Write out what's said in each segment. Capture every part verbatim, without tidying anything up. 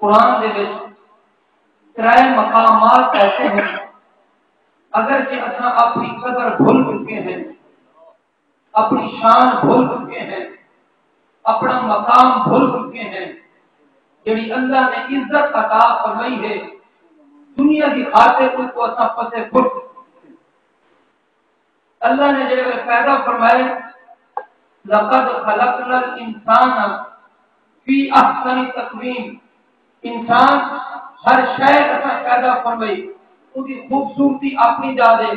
قرآن دے وچ ترے مقامات ایسے ہیں، اگرچہ اساں اپنی قدر بھل چکے ہیں، اپنی شان بھل چکے ہیں، اپنا مقام بھل چکے ہیں، جڑی اللہ نے عزت عطا فرمائی ہے، دنیا کی خاطر ان کو اساں پسے پھر۔ اللہ نے جڑے ویلے پیدا فرمائے، لقد خلقنا الانسان فی احسن تقویم، انسان ہر شے اساں پیدا فرمائی، ان دی خوبصورتی اپنی جا دے،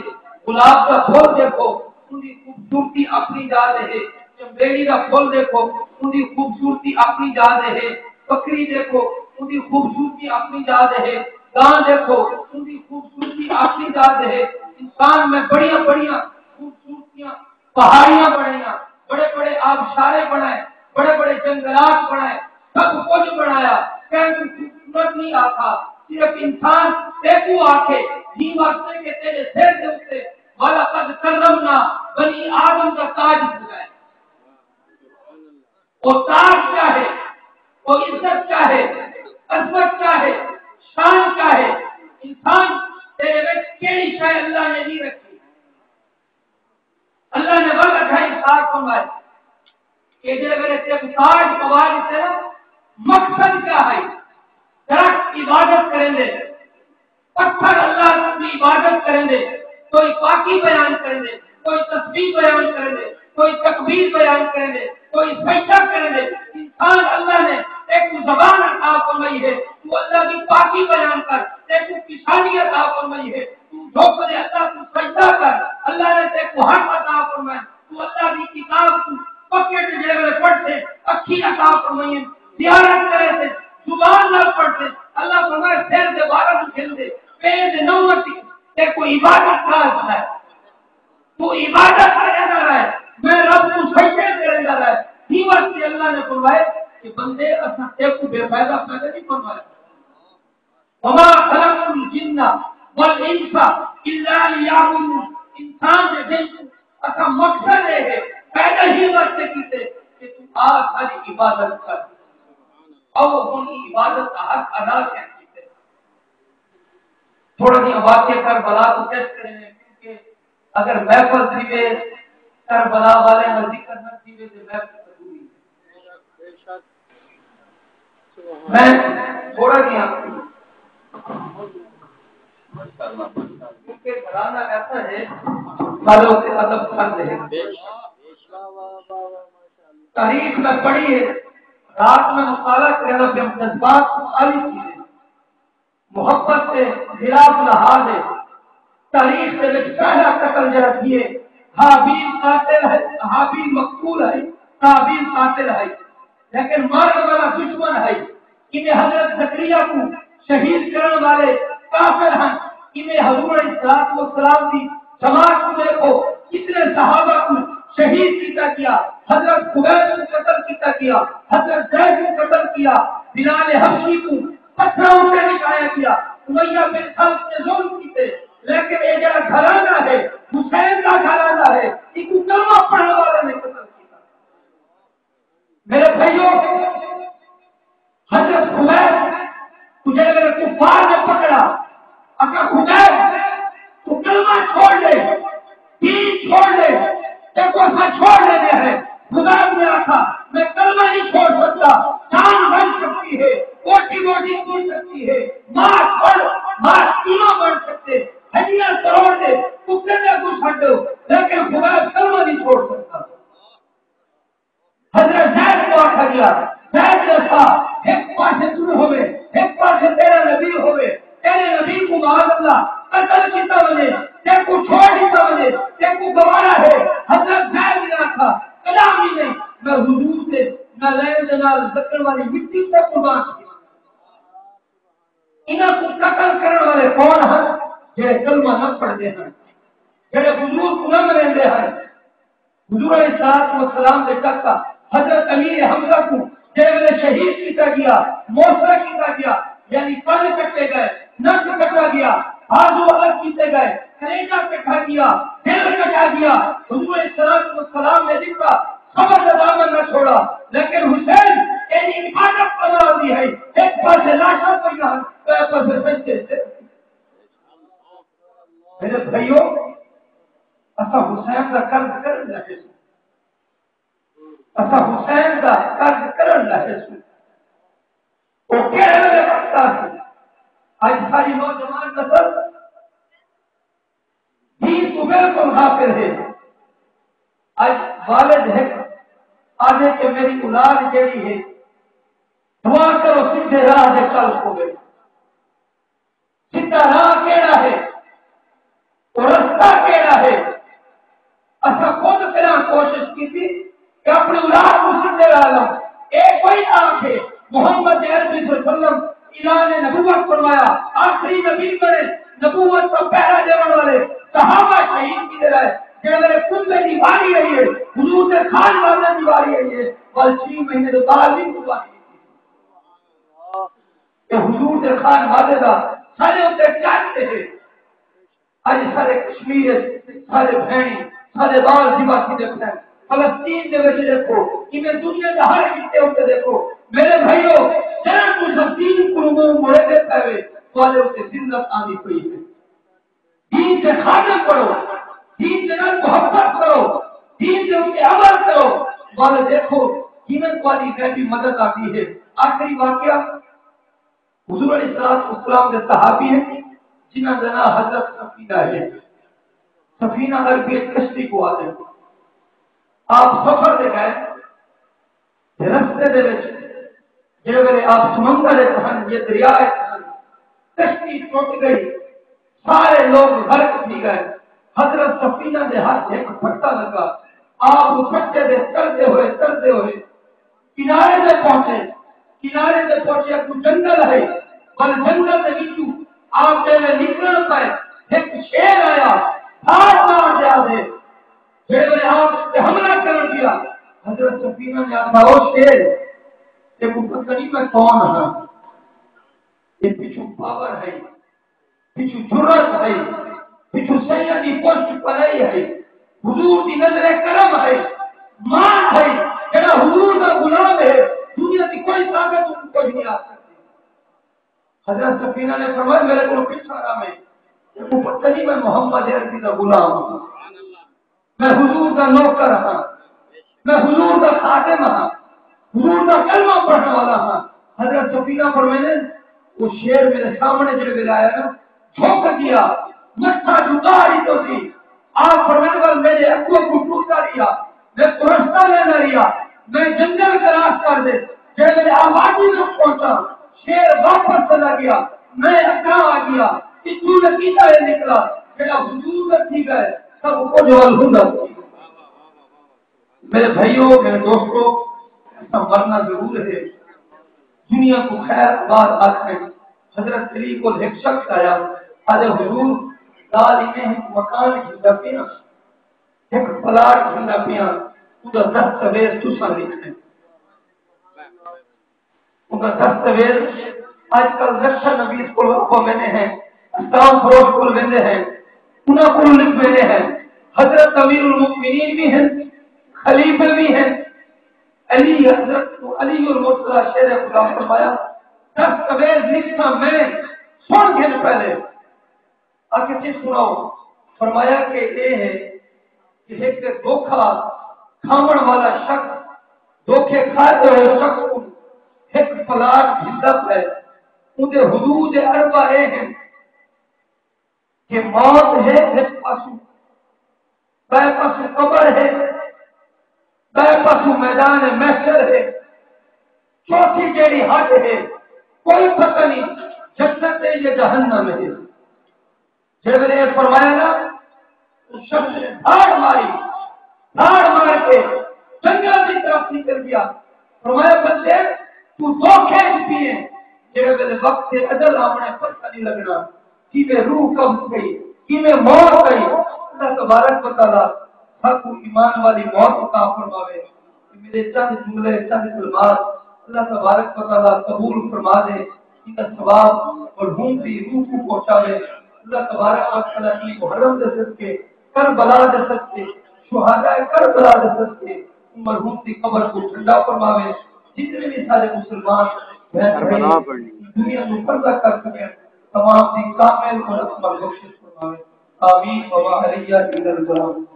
گلاب دا پھول دیکھو، ان دی خوبصورتی اپنی جا دے ہے، چنبیڑی دا پھول دیکھو، ان دی خوبصورتی اپنی جا دے ہے، بکری دیکھو، ان دی خوبصورتی اپنی جا دے ہے، گاں دیکھو، ان دی خوبصورتی اپنی جا دے ہے۔ انسان میں بڑیاں بڑیاں خوبصورتیاں، پہاڑیاں بنائیاں، بڑے بڑے آبشارے بنائے، بڑے بڑے جنگلات بنائے، سب کچھ بنایا، کہیں کوں خوبصورت نہیں آکھا، صرف انسان تیکوں آکھے، جی واسطے کہ تیرے سر دے اتے وَلَقَدْ كَرَّمْنَا بَنِي آدم دا تاج لگائے۔ وہ تاج کیا ہے؟ وہ عزت کیا ہے؟ عظمت کیا ہے؟ شان کیا ہے؟ انسان، تیرے وچ کیڑی شے اللہ نے نہیں رکھی؟ اللہ نے ول اٹھائی سال فرمائے کہ جڑے میرے تے تاج پوا دیتے نا، مقصد کیا ہے؟ درخت عبادت کریں دے، پتھر اللہ دی عبادت کریں دے، کوئی پاکی بیان کریں دے، کوئی تسبیح بیان کریں دے، کوئی تکبیر بیان کریں دے، کوئی سجدہ کریں دے۔ انسان، اللہ نے ایک زبان عطا فرمائی ہے، تو اللہ دی پاکی بیان کر، ایک کسانی عطا فرمائی ہے، تو جھک دے اللہ کو سجدہ کر، اللہ نے تیکوں ہاتھ عطا فرمائے، تو اللہ دی کتاب کو پکے تے جڑے ویلے پڑھتے، اکھی عطا فرمائیں، زیارت کرے تے، زبان نال پڑھتے، اللہ فرمائے سر دے وارث کھل دے، پیر دے نو مٹی، تے کوئی عبادت کر ہے، تو عبادت کرے نہ رہے، میں رب کو سجدے کرے نہ رہے۔ ہی واسطے اللہ نے فرمائے کہ بندے، اساں تیکوں بے فائدہ پیدا نہیں فرمایا۔ وما خلقت الجن والانس الا لیعبدون۔ انسان دے جن کوں اساں مقصد اے ہے، پیدا ہی واسطے کیتے کہ تو آ ساڈی عبادت کر۔ او ہن عبادت دا حق ادا کر کیتے۔ تھوڑا جیہاں واقعہ کربلا کوں پیش کریں، کیونکہ اگر محفل تھیوے، کربلا والے دا ذکر نہ تھیوے تے محفل ادھوری ہے۔ میں تھوڑا جیہاں، کیونکہ گھرانا ایسا ہے، سارے اتنے ادب پسند ہے۔ تاریخ میں پڑھی ہے، رات میں مطالعہ کرنا پیا، جذبات خالی چیزیں۔ محبت دے خلاف نہاد ہے۔ تاریخ دے وچ پہلا قتل جڑا تھیے، ہابیل قاتل ہے، ہابیل مقتول ہے، قابیل قاتل ہے، لیکن مارن والا دشمن ہے۔ انہیں حضرت زکریا کو شہید کرن والے کافر ہیں۔ انہیں حضور علیہ الصلوۃ والسلام دی جماعت کو دیکھو، کتنے صحابہ کو شہید کیتا گیا، حضرت خبیب کو قتل کیتا گیا، حضرت زید کو قتل کیا، بلال حبشی کو پتھراں اتے لٹایا گیا۔ امیہ بن خلف نے ظلم کیتے، لیکن اے جڑا گھرانہ ہے، حسین دا گھرانہ ہے، ایکوں کلمہ پڑھن والے نے قتل کیتا۔ میرے بھائیو، حضرت خبیب کو جڑے میرے کفار نے پکڑا، اگر خبیب تو کلمہ چھوڑ دے، دین چھوڑ دے، تے کو اساں چھوڑ دیندے ہیں۔ خدا نے آکھا، میں کلمہ نہیں چھوڑ سکتا، جان بن سکتی ہے، روٹی روٹی بن سکتی ہے، ماس بن، ماس قیمہ بن سکتے، ہڈیاں توڑ دے، کتے دے اگوں چھڈ دو، لیکن خدا کلمہ نہیں چھوڑ سکتا۔ حضرت زید کو آکھا گیا، زید جیسا ایک پاسے تو ہوئے، ایک پاسے تیرا نبی ہوئے، تیرے نبی کو معاذ اللہ قتل کیتا ونجے، تیرے کو چھوڑ دیتا ونجے، تیرے کو گوارا ہے۔ حضرت زید نے آکھا، کلام ہی نہیں، میں حضور دے نالین دے نال لگن والی مٹی تے قربان تھی۔ انہاں کو قتل کرن والے کون ہیں؟ جڑے کلمہ نہ پڑھتے ہیں، جڑے حضور کو نہ مریندے ہیں۔ حضور علیہ الصلوۃ والسلام دے چاچا حضرت امیر حمزہ کو جڑے ویلے شہید کیتا گیا، محاصرہ کیتا گیا، یعنی کن کٹے گئے، نک کٹا گیا، بازو الگ کیتے گئے، کلیجہ کٹا گیا، دل کٹا گیا۔ حضور علیہ الصلوۃ والسلام نے لکھا، صبر دا دامن نہ چھوڑا، لیکن حسین ایݙی عبادت کرواندی ہئی، ہک پاسے لاشاں پئیاں ہن، ٻئے پاسے سجدے تے۔ میرے بھائیو، اساں حسین دا قرض کرݨ لڳے سوں۔ اساں حسین دا قرض کرݨ لڳے سوں۔ او کیڑھے ویلے وقت آسی؟ اڄ ساری نوجوان نسل دین توں بالکل غافل ہے۔ اڄ والد ہک آہدے کہ میری اولاد جیڑھی ہے، دعا کرو سدھے راہ دے چل پوے۔ سدھا راہ کیڑھا ہے؟ او رستہ کیڑھا ہے؟ اساں خود پہلاں کوشش کیتی کہ اپݨی اولاد کوں سدھے راہ لاؤں۔ اے کوئی نہ آکھے، محمد عربی صلی اللہ علیہ وسلم اعلان نبوت فرمایا، آخری نبی بݨے، نبوت دا پہرا ݙیوݨ والے صحابہ شہید کیتے رہے۔ جیڑھے ویلے کنبے دی واری آئی ہے، حضور دے خان والے دی واری آئی ہے، ول چھی مہینے دے بعد وی قربانی ݙتی۔ کہ حضور دے خان والے دا سارے اتے چاچے ہے۔ اڄ سارے کشمیر وچ سارے بھیݨیں، سارے ٻال ذبح تھیندے پئن۔ فلسطین دے وچ ݙیکھو، ایویں دنیا دے ہر خطے اتے ݙیکھو۔ میرے بھائیو، جݙاں تساں دین کوں منہ موڑیندے پئے وے، تہاݙے اتے ذلت آندی پئی ہے۔ دین دے خادم بݨو، دین دے نال محبت کرو، دین دے اتے عمل کرو۔ ول ݙیکھو کیویں تہاݙی غیبی مدد آندی ہے۔ آخری واقعہ، حضور علیہ الصلوۃ والسلام دے صحابی ہیں جنہاں دا نام حضرت سفینہ ہے۔ سفینہ عربی وچ کشتی کوں آہدے۔ آپ سفر تے ڳئے، رستے دے وچ جیڑھے ویلے آپ سمندر وچ ہن یا دریا وچ ہن، کشتی ٹوٹ ڳئی، سارے لوگ غرق تھی ڳئے۔ حضرت سفینہ دے ہتھ ہک پھٹا لڳا، آپ پھٹے دے تردے ہوئے، تردے ہوئے کنارے تے پہنچے۔ کنارے تے پہنچے، اڳوں جنگل ہے، پر جنگل دے وچوں آپ جیڑھے نکلݨ پئے، ہک شیر آیا، پھاڑ مار ݙیا دے۔ جیڑھے ویلے آپ تے حملہ کرݨ پیا، حضرت سفینہ نے آکھا، او شیر، تیکوں پتہ نہیں میں کون ہاں؟ اے پچھوں پاور ہے، پچھوں جرأت ہے، پچھوں سیاں دی پشت پنائی ہے، حضور دی نظر کرم ہے، مان ہے، جیڑھا حضور دا غلام ہے، دنیا دی کوئی طاقت اونکوں کجھ نہیں آ سڳدی۔ حضرت سفینہ نے فرمایا، میرے کولوں پچھا رہ، میں تیکوں پتہ نہیں میں محمد عربی دا غلام ہاں۔ میں حضور دا نوکر ہاں، میں حضور دا خادم ہاں، حضور دا کلمہ پڑھݨ والا ہاں۔ حضرت سفینہ فرمیندے، وہ شیر میرے سامنے جیڑھے ویلے آیا نا، جھک ڳیا، متھا جھکا ݙتو سی۔ آپ فرمیندے، ول میرے اڳوں اڳوں ٹردا رہیا، میں رستہ ݙیندا رہیا، میں جنگل کراس کر ݙے، جیڑھے ویلے آبادی وچ پہنچا، شیر واپس چلا ڳیا، میں اڳاں آ ڳیا، اتھوں نتیجہ اے نکلا، جیڑھا حضور دا تھی ڳئے، سب کجھ ول ہوندا سی۔ میرے بھائیو، میرے دوستو، اساں مرنا ضرور ہے۔ دنیا کوں خیر آباد آکھݨ۔ حضرت علی کول ہک شخص آیا، آہدے، حضور، ڳالھ ایویں ہک مکان گھندا پیاں، ہک پلاٹ گھندا پیاں، اوندا دستاویز تساں لکھݨے۔ اوندا دستاویز اڄ کل رکشہ نویس کول آپ ویندے ہیں، اسٹامپ فروش کول ویندے ہیں، انہاں کول لکھ ویندے ہیں۔ حضرت امیر المؤمنین بھی ہیں، خلیفے بھی ہیں، علی حضرت کو علی المرتضی شیر خدا فرمایا، دستاویز لکھاں میں، سݨ گھن پہلے۔ آکھے، جی سݨاؤ۔ فرمایا کہ اے ہے کہ ہک دھوکا کھاوݨ والا شخص، دھوکے کھائے ہوئے شخص کوں ہک پلاٹ گھندا پئے، اوندے حدود اربع اے ہن کہ موت ہے ہک پاسوں، ٻئے پاسوں قبر ہے، ٻئے پاسوں میدان محشر ہے، چوتھی جیڑھی حد ہے، کوئی پتہ نہیں جنت ہے یا جہنم ہے۔ جیڑھے ویلے اے فرمایا نا، اس شخص نے دھاڑ ماری، دھاڑ مار کے جنگل دی طرف نکل گیا۔ فرمایا، بندے، تو دھوکے وچ پیئے، جیڑھے ویلے وقت اجل آوݨے پتہ نہیں لڳݨا، کیویں روح قبض تھئی، کیویں موت آئی۔ اللہ تبارک و تعالیٰ ساکوں ایمان والی موت عطا فرماوے۔ میرے چند جملے، چند کلمات اللہ تبارک و تعالیٰ قبول فرما دے، ایندا ثواب مرحوم دی روح کوں پہنچاوے۔ اللہ تبارک و تعالیٰ دی محرم دے صدقے، کربلا دے صدقے، شہداء کربلا دے صدقے مرحوم دی قبر کوں ٹھنڈا فرماوے۔ جتنے بھی سارے مسلمان بہن بھائی دنیا کو پردہ کر چکے ہیں، تمام دی کامل اور اکمل بخشش فرماوے۔ آمین۔ وما علینا الا البلاغ۔